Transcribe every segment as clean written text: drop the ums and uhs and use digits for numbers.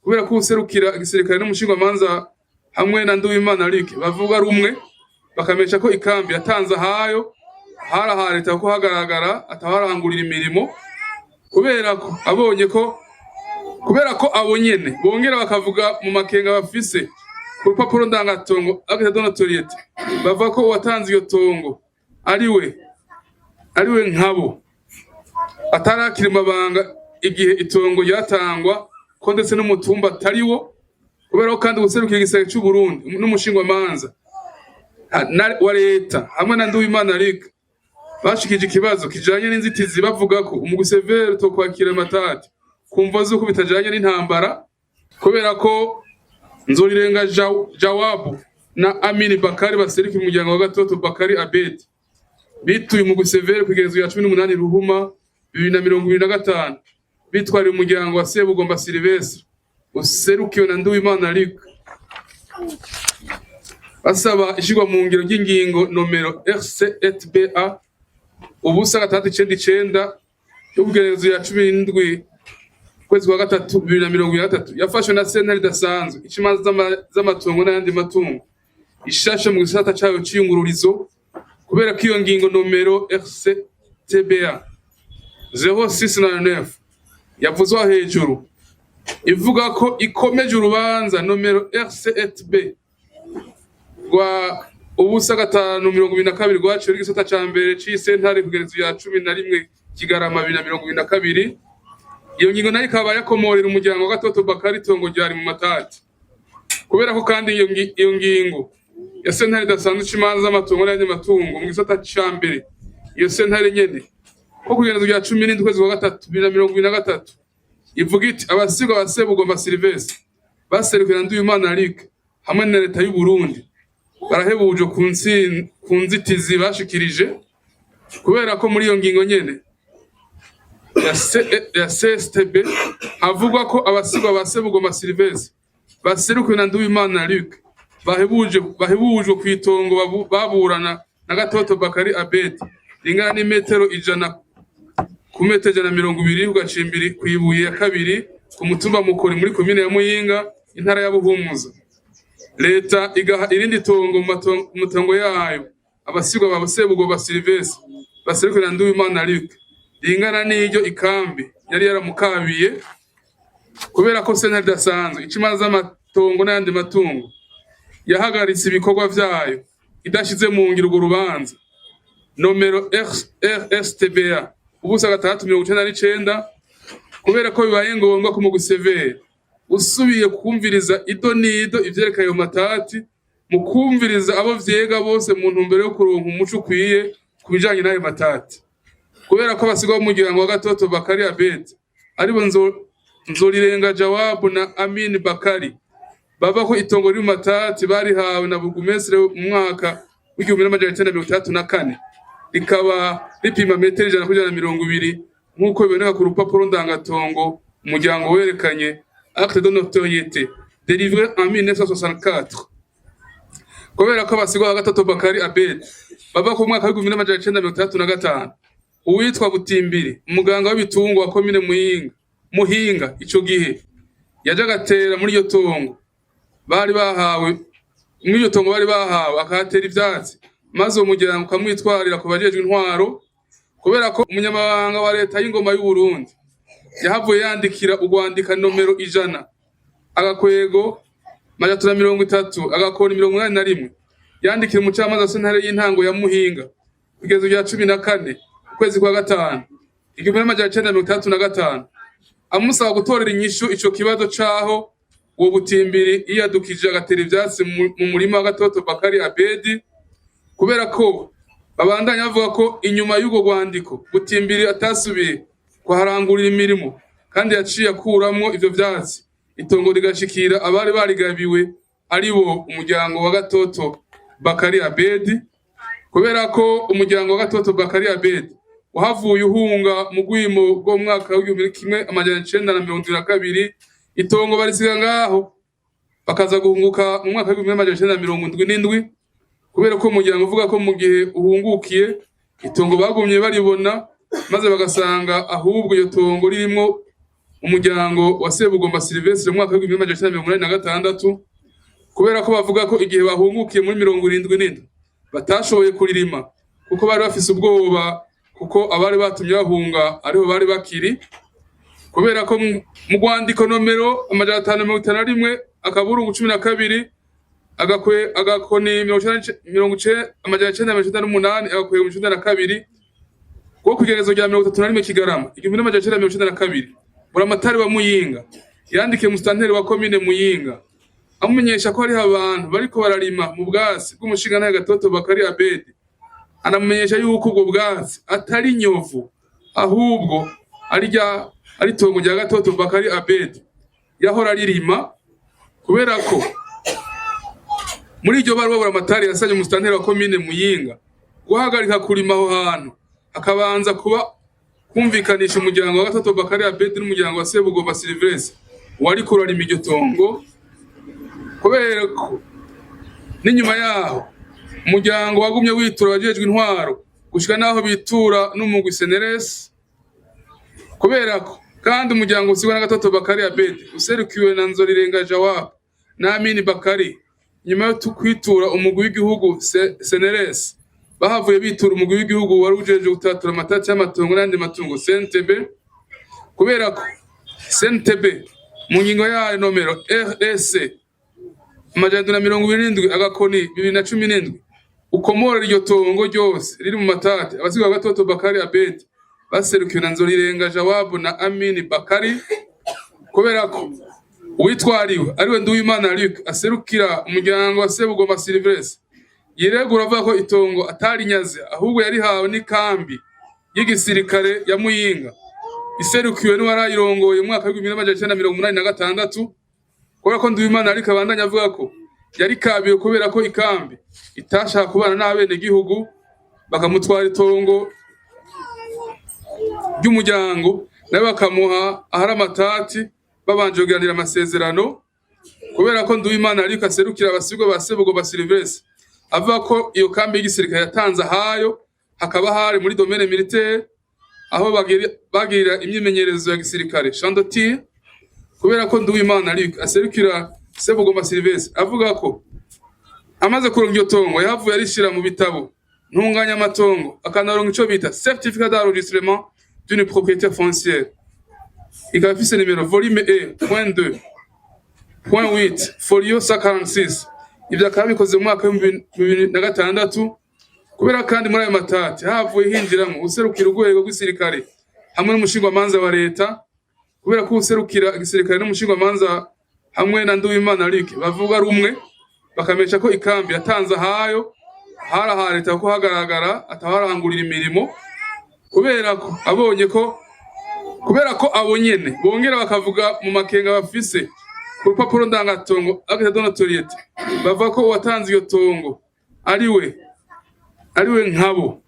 Kubera ko userukira igisirikare n'umushingwamanza hamwe na Nduwimana Luc bavuga rumwe, bakamenyesha ko ikambi yatanze ahayo hari aha leta, kuko hagaragara ataharangurira imirimo. Kubera ko abonye ko, kubera ko abo nyene bongera bakavuga mu makenga bafise ku rupapuro ndangatongo, acte de notoriété, bavuga ko uwatanze iyo tongo ariwe nkabo atarakira amabanga igihe itongo ryatangwa, ko ndetse n'umutumba atari wo. Kubera ko kandi ubuserukira igisirikare c'u Burundi n'umushingwamanza wa leta hamwe na Nduwimana Luc bashikije ikibazo kijanye n'inzitizi, bavuga ko umugwi CVR utokwakira amatati ku mvo z'uko bitajanye n'intambara. Kubera ko Nzorirenga Jawabu na Amini Bakari baserukiye umuryango wa Gatoto Bakari Abedi bituye umugwi CVR kw'igerezo rya 18 Ruhuma 2025, bitwariye umuryango wa Sebugomba Silvestre userukiwe na Nduwimana Luc, basaba ishirwa mu ngiro ry'ingingo nomero RC et BA 0 699 yo kugerezo ya 17 kwezi kwa gatatu 2023, yafashwe na sentare idasanzwe ica imanza z'amatongo n'ayandi matungo ishashe mu gisata cayo c'iyungururizo. Kubera ko iyo ngingo nomero RCTBA 0699 yavuzwa hejuru ivuga ko ikomeje urubanza nomero RCTB rwa 0 5 22 rwaciwe n'igisata ca mbere c'isentare kugerezo ya 11 Kigarama 2022, iyo ngingo nayo ikaba yakomorera umuryango wa Gatoto Bakari itongo ryari mu matati. Kubera ko kandi iyo ngingo ya sentare idasanzwe ica imanza z'amatongo n'ayandi matungo mu gisata ca mbere, iyo sentare nyene, ko kugerezo rya 17 ukwezi kwa gatatu 2023, ivuga iti: abasigwa ba Sebugomba Silvestre baserukira Nduwimana Luc hamwe na leta y'u Burundi barahebuje ku nzitizi bashikirije. Kubera ko muri iyo ngingo nyene ya CSTB havugwa ko abasigwa ba Sebugomba Silvestre baserukiwe na Nduwimana Luc bahebujwe kw'itongo baburana na Gatoto Bakari Abedi ringana n'imetero 100 ku metero 120 ku gacimbiri kw'ibuye ya kabiri, ku mutumba Mukori, muri komine ya Muyinga, intara ya Buhumuza, leta igaha irindi tongo mu matongo yayo abasigwa ba Sebugomba Silvestre baserukiwe na Nduwimana Luc ringana n'iryo ikambi yari yaramukabiye. Kubera ko sentare idasanzwe ica imanza z'amatongo n'ayandi matungo yahagaritse ibikorwa vyayo idashize mu ngiro urwo rubanza nomero RSTBA 0 699, kubera ko bibaye ngombwa ko umugwi CVR usubiye kumviriza ido n'ido ivyerekeye ayo matati, mu kumviriza abo vyega bose, mu ntumbero yo kuronka umuco ukwiye ku bijanye n'ayo matati. Kubera ko abasigwa b'umuryango wa Gatoto Bakari Abedi, aribo Nzorirenga Jawabu na Amin Bakari, bava ko itongo riri mu matati barihawe na burugumestre mu mwaka w'1964, rikaba ripima metero 100 kuri 120, nk'uko biboneka ku rupapuro ndangatongo umuryango werekanye, acte de notoriété délivré en 1964. Kubera ko abasigwa ba Gatoto Bakari Abedi bava ku mwaka w'1965, uwitwa Butimbiri, umuganga w'ibitungwa wa komine Muhinga, ico gihe yaje agatera muri iryo tongo bari bahawe, muri iryo tongo bari bahawe akahatera ivyatsi, maze uwo muryango ukamwitwarira ku bajejwe intwaro. Kubera ko umunyamabanga wa leta y'ingoma y'u Burundi yahavuye yandikira urwandika nomero 100-330-81, yandikira umucamanza wa sentare y'intango ya Muhinga kugeza rya 14 ukwezi kwa gatanu 1965, amusaba gutorera inyishu ico kibazo caho uwo Butimbiri yiyadukije agatera ivyatsi mu murima wa Gatoto Bakari Abedi. Kubera ko babandanya bavuga ko inyuma y'urwo rwandiko Butimbiri atasubiye kuharangurira imirimo, kandi yaciye akuramwo ivyo vyatsi, itongo rigashikira abari barigabiwe, ari bo umuryango wa Gatoto Bakari Abedi. Kubera ko umuryango wa Gatoto Bakari Abedi wahavuye uhunga mu rwimo rwo mu mwaka w'1972, itongo barisiga ngaho, bakaza guhunguka mu mwaka w'1977. Kubera ko umuryango uvuga ko mu gihe uhungukiye itongo bagumye baribona, maze bagasanga ahubwo iryo tongo ririmwo Umuryango wa Sebugomba Silvestre mu mwaka w'1986, kubera ko bavuga ko igihe bahungukiye muri 77 batashoboye kuririma kuko bari bafise ubwoba, kuko abari batumye bahunga ariho bari bakiri. Kubera ko mu rwandiko nomero 551-12 agakwe agakoni 998-98-92 rwo kw'igerezo rya 31 Kigarama 1992, Buramatari wa Muyinga yandikiye umusitanteri wa komine Muyinga amumenyesha ko hariho abantu bariko bararima mu bwatsi bw'umushingantahe Gatoto Bakari Abedi, anamumenyesha yuko ubwo bwatsi atari nyovu, ahubwo ari itongo rya Gatoto Bakari Abedi yahora aririma. Kubera ko muri iryo baruwa Buramatari yasabye umusitanteri wa komine Muyinga guhagarika kurima aho hantu, akabanza kuba kumvikanisha umuryango wa Gatoto Bakari Abedi n'umuryango wa Sebugomba Silvestre wariko urarima iryo tongo. Kubera ko n'inyuma yaho umuryango wagumye witura abajejwe intwaro gushika naho bitura n'umugwi CNRS. Kubera ko kandi umuryango usigwa na Gatoto Bakari Abedi userukiwe na Nzorirenga Jawab na Amini Bakari, nyuma yo kwitura umugwi w'igihugu CNRS, bahavuye bitura umugwi w'igihugu wari ujejwe gutatura amatati y'amatongo n'ayandi matungo, CNTB. Kubera ko CNTB mu ngingo yayo nomero RS 727-2017 ukomora iryo tongo ryose riri mu matati abasigwa Gatoto Bakari Abedi baserukiwe na Nzorirenga Jawabu na Amini Bakari. Kubera ko uwitwariwe ariwe Nduwimana Luc aserukira umuryango wa Sebugomba Silvestre yiregura avuga ko itongo atarinyaze, ahubwo yarihawe n'ikambi y'igisirikare ya Muyinga iserukiwe n'uwarayirongoye mu mwaka w'1986. Kubera ko Nduwimana ariko abandanya avuga ko yarikabiwe kubera ko ikambi itashaka kubana n'abenegihugu, bakamutwara itongo ry'umuryango, nawe bakamuha ahari amatati babanje kugiranira amasezerano. Kubera ko Nduwimana ariko aserukira abasigwa ba Sebugomba Silvestre avuga ko iyo kambi y'igisirikare yatanze ahayo, hakaba hari muri domaine militaire aho bagirira imyimenyerezo ya gisirikare, champ de tir. Kubera ko Nduwimana Luc aserukira Sebugomba Silvestre avuga ko amaze kuronka iryo tongo yahavuye arishira mu bitabo ntunganyamatongo, akanaronka ico bita certificat d'enregistrement d'une propriété foncière, ikaba ifise nimero volume E point 2 point 8 folio 146, ivyo akaba bikoze mu mwaka w'2006. Kubera kandi muri ayo matati havuye hinjiramwo userukira urwego rw'igisirikare hamwe n'umushingwamanza wa leta. Kubera ko userukira igisirikare n'umushingwamanza hamwe na Nduwimana Luc bavuga rumwe, bakamenyesha ko ikambi yatanze ahayo hari aha leta kuko hagaragara ataharangurira imirimo. Kubera ko abonye ko kubera ko abo nyene bongera bakavuga mu makenga bafise ku rupapuro ndangatongo, acte de notoriété, bavuga ko uwatanze iyo tongo ariwe nkabo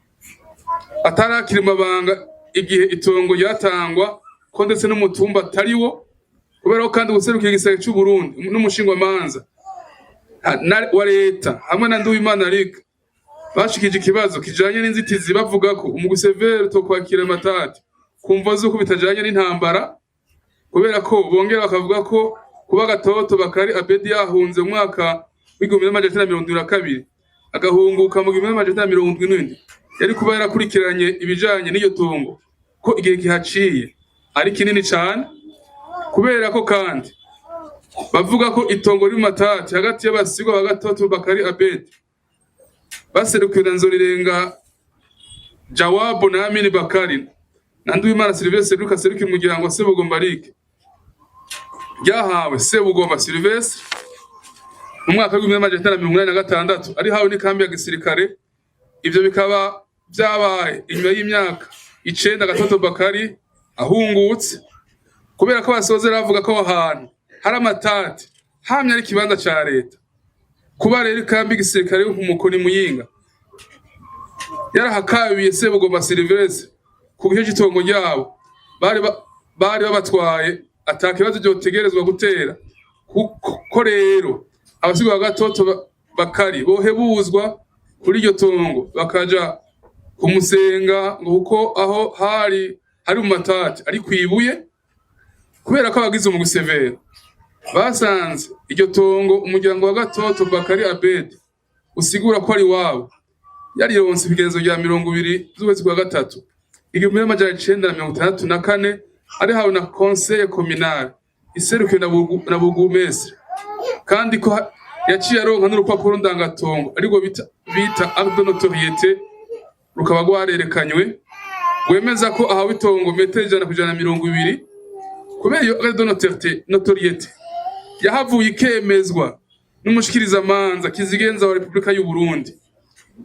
atarakira amabanga igihe itongo ryatangwa, ko ndetse n'umutumba atari wo. Kubera ko kandi ubuserukira igisirikare c'u Burundi n'umushingwamanza wa leta hamwe na Nduwimana Luc bashikije ikibazo kijanye n'inzitizi, bavuga ko umugwi CVR utokwakira amatati ku mvo z'uko bitajanye n'intambara. Kubera ko bongera bakavuga ko kuba Gatoto Bakari Abedi yahunze mu mwaka w'1972, agahunguka mu 1977, yari kuba yarakurikiranye ibijanye n'iryo tongo, ko igihe kihaciye ari kinini cane. Kubera ko kandi bavuga ko itongo riri mu matati hagati y'abasigwa ba Gatoto Bakari Abedi baserukiwe na Nzorirenga Jawabu na Amini Bakari na Nduwimana Silvestre Luka aserukiye umuryango wa Sebugomba Luc, ryahawe Sebugomba Silvestre mu mwaka w'1986 arihawe n'ikambi ya gisirikare, ivyo bikaba vyabaye inyuma y'imyaka 9 Gatoto Bakari ahungutse. Kubera ko basozera bavuga ko aho hantu hari amatati hamye ari ikibanza ca leta, kuba rero ikambi y'igisirikare yo ku Mukoni Muyinga yarahakabiye Sebugomba Silvestre ku gice c'itongo ryabo bari babatwaye, ata kibazo vyotegerezwa gutera, kuko rero abasigwa ba Gatoto Bakari bohebuzwa kuri iryo tongo bakaja kumusenga, ngo kuko aho hari hari mu matati ari kwibuye. Kubera ko abagize umugwi CVR basanze iryo tongo umuryango wa Gatoto Bakari Abedi usigura ko ari wabo yarironse ibigerezo rya 20 z'ukwezi kwa gatatu 1964, arihawe na conseil communal iserukiwe na bourgmestre, kandi ko yaciye aronka n'urupapuro ndangatongo ariko bita acte de notoriété, rukaba rwarerekanywe, rwemeza ko ahawe itongo metero 100 ku 120. Kubera iyo acte de notoriété yahavuye ikemezwa n'umushikirizamanza kizigenza wa Repubulika y'u Burundi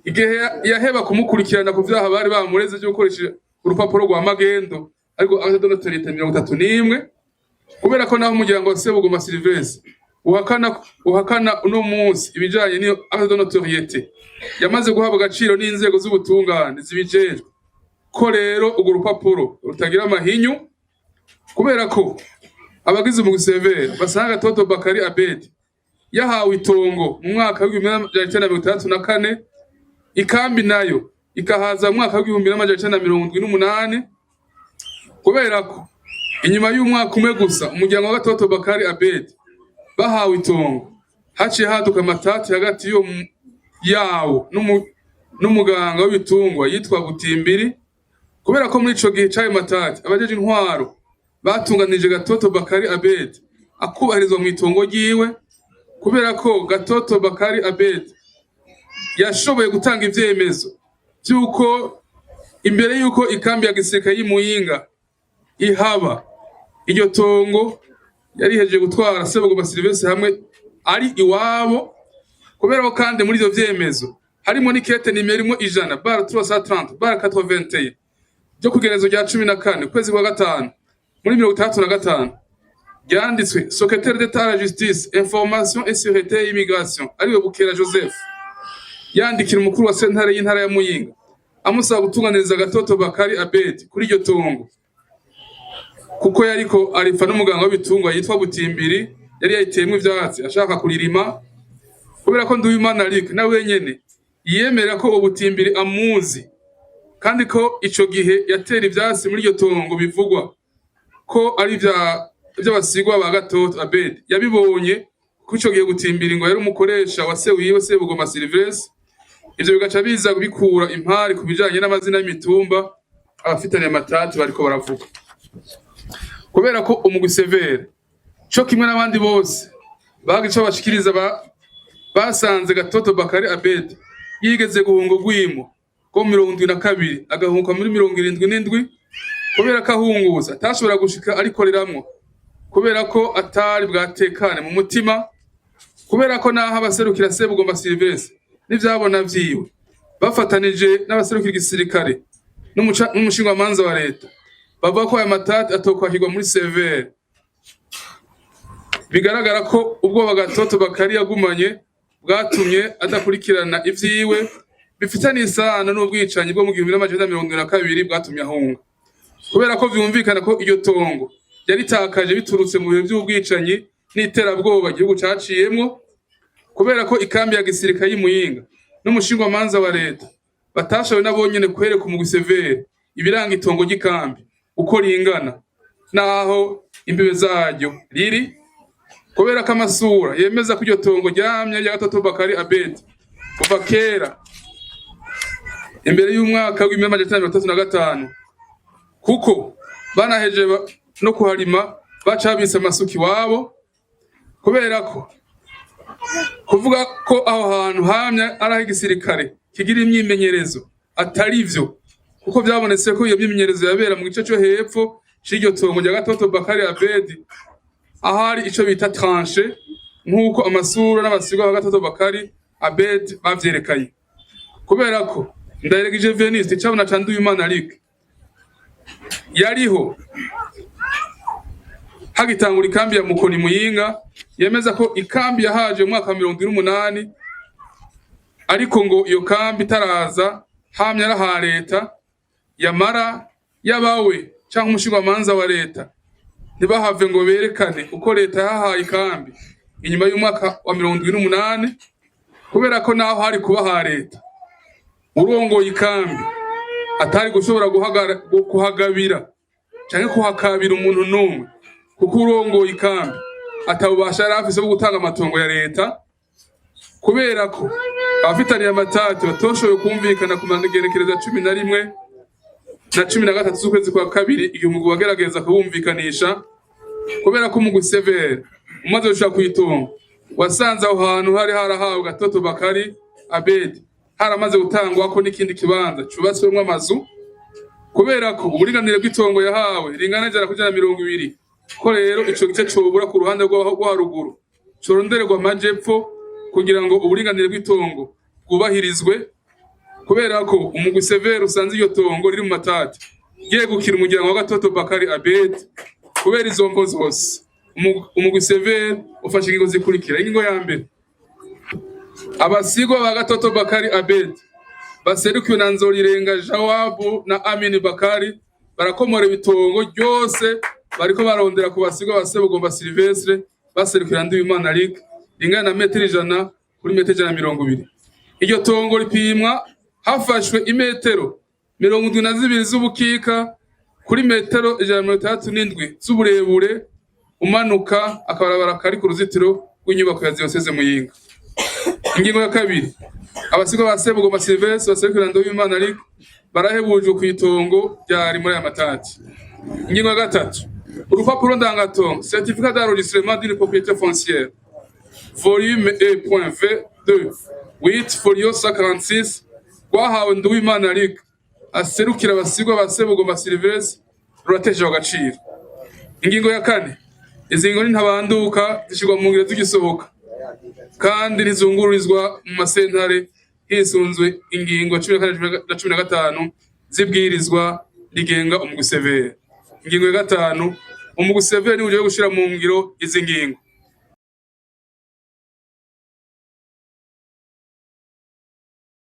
igihe yaheba kumukurikirana ku vyaha bari bamureze vyo gukoresha urupapuro rwa magendo, ariko acte de notoriété 31. Kubera ko naho umuryango wa Sebugoma Sylvestre uhakana uno munsi ibijanye n'iyo acte de notoriété, yamaze guhabwa agaciro n'inzego z'ubutungane zibijejwe, ko rero urwo rupapuro rutagira amahinyu. Kubera ko abagize umugwi CVR basanga Gatoto Bakari Abedi yahawe itongo mu mwaka w'1964, ikambi nayo ikahaza mu mwaka w'1978. Kubera ko inyuma y'umwaka umwe gusa umuryango wa Gatoto Bakari Abedi bahawe itongo haciye haduka amatati hagati yawo n'umuganga w'ibitungwa yitwa Butimbiri. Kubera ko muri ico gihe c'ayo matati abajeje intwaro batunganije Gatoto Bakari Abedi akubahirizwa mu itongo ryiwe. Kubera ko Gatoto Bakari Abedi yashoboye gutanga ivyemezo vy'uko imbere y'uko ikambi ya gisirikare y'i Muyinga ihaba, iryo tongo yarihejeje gutwara Sebugoma Sylvestre hamwe ari iwabo. Kubera ko kandi muri ivyo vyemezo harimo n'ikete nimero 100/330/81 ryo kugerezo rya 14 ukwezi kwa gatanu muri 65, ryanditswe secrétaire d'État à la justice, information et sûreté et immigration, ariwe Bukera Joseph, yandikira umukuru wa sentare y'intara ya Muyinga amusaba gutunganiriza Gatoto Bakari Abedi kuri iryo tongo, kuko yariko aripfa n'umuganga w'ibitungwa yitwa Butimbiri yari yayiteyemwo ivyatsi ashaka kuririma. Kubera ko Nduwimana Luc na wenyene yiyemera ko Ubutimbiri amuzi, kandi ko ico gihe yatera ivyatsi muri iryo tongo bivugwa ko ari vy'abasigwa ba Gatoto Abedi yabibonye, ko ico gihe Butimbiri ngo yari umukoresha wa se wiwe Sebugoma Sylvestre. Ivyo bigaca biza bikura impari ku bijanye n'amazina y'imitumba abafitaniye amatati bariko baravuga. Kubera ko umugwi CVR co kimwe n'abandi bose bagira ico bashikiriza basanze Gatoto Bakari Abedi yigeze guhunga urwimo rwo mu 72, agahunguka muri 77. Kubera ko ahunguza atashobora gushika arikoreramwo kubera ko atari bwatekane mu mutima. Kubera ko naho abaserukira Sebugomba Sylvestre n'ivyabona vyiwe bafatanije n'abaserukira igisirikare n'umushingwamanza wa leta bavuga ko aya matati atokwakirwa muri CVR, bigaragara ko ubwoba Gatoto Bakari yagumanye bwatumye adakurikirana ivyiwe bifitanye isano n'ubwicanyi bwo mu 1972 bwatumye ahunga. Kubera ko vyumvikana ko iryo tongo yaritakaje biturutse mu bihe vy'ubwicanyi n'iterabwoba igihugu caciyemwo. Kubera ko ikambi ya gisirikare y'i Muyinga n'umushingwamanza wa leta batashoboye nabo nyene kwereka umugwi CVR ibiranga itongo ry'ikambi uko ringana n'aho imbibe zaryo riri. Kubera ko amasura yemeza ko iryo tongo ryamye rya Gatoto Bakari Abedi kuva kera imbere y'umwaka w'1935, kuko banaheje no kuharima baca babise amasuka iwabo. Kubera ko kuvuga ko aho hantu hamye ari ah'igisirikare kigira imyimenyerezo atari vyo, kuko vyabonetse ko iyo myimenyerezo yabera mu gice co hepfo c'iryo tongo rya Gatoto Bakari Abedi, ahari ico bita tranchée, nk'uko amasura n'abasigwa ba Gatoto Bakari Abedi bavyerekanye. Kubera ko Ndayiragije Veniste icabona ca Nduwimana Luc yariho hagitangura ikambi ya Mukoni Muyinga yemeza ko ikambi yahaje mu mwaka wa 78, ariko ngo iyo kambi itaraza hamye ari aha leta, yamara yabawe canke umushingwamanza wa leta ntibahave ngo berekane uko leta yahahaye ikambi inyuma y'umwaka wa 78. Kubera ko naho hari kuba ha leta, urongoye ikambi atari gushobora kuhagabira canke kuhakabira umuntu n'umwe. Kuko urongoye ikambi atabubasha yari afise bwo gutanga amatongo ya leta. Kubera ko abafitaniye amatati batoshoboye kumvikana ku magenekerezo ya 11 na 13 z'ukwezi kwa kabiri, igihe umugwi wagerageza kubumvikanisha. Kubera ko umugwi CVR umaze gushika kw'itongo wasanze aho hantu hari harahawe Gatoto Bakari Abedi haramaze gutangwako n'ikindi kibanza cubatswemwo amazu. Kubera ko uburinganire bw'itongo yahawe ringana 100 kuri 120, ko rero ico gice cobura ku ruhande rwo haruguru corondererwa amajepfo kugira ngo uburinganire bw'itongo bwubahirizwe. Kubera ko umugwi CVR usanze iryo tongo riri mu matati ryegukira umuryango wa Gatoto Bakari Abedi. Kubera izo mvo zose, umugwi CVR ufashe ingingo zikurikira. Ingingo ya mbere: abasigwa ba Gatoto Bakari Abedi baserukiwe na Nzorirenga Jawabu na Amini Bakari barakomora ibitongo ryose bariko barondera ku basigwa ba Sebugomba Silvestre baserukira Nduwimana Luc, ringana na metero 100 kuri metero 120. Iryo tongo ripimwa hafashwe imetero 72 z'ubukika kuri metero 167 z'uburebure, umanuka akabarabara kari ku ruzitiro rw'inyubako ya diyoseze Muyinga. Ingingo ya kabiri: abasigwa ba Sebugomba Silvestre baserukira Nduwimana Luc barahebujwe ku itongo ryari muri aya matati. Ingingo ya gatatu: urupapuro ndangatongo, certificat d'enregistrement d'une propriété foncière, volume E.V2 8 folio 146, rwahawe Nduwimana Luc aserukira abasigwa ba Sebugomba Silvestre rurateshejwe agaciro. Ingingo ya kane: izi ngingo ntabanduka, zishyirwa mu ngiro zigisohoka kandi ntizungururizwa mu masentare, hisunzwe ingingo 14 na 15 z'ibwirizwa rigenga umugwi CVR. Ingingo ya gatanu: umugwi CVR niwe ujejwe gushira mu ngiro izi ngingo.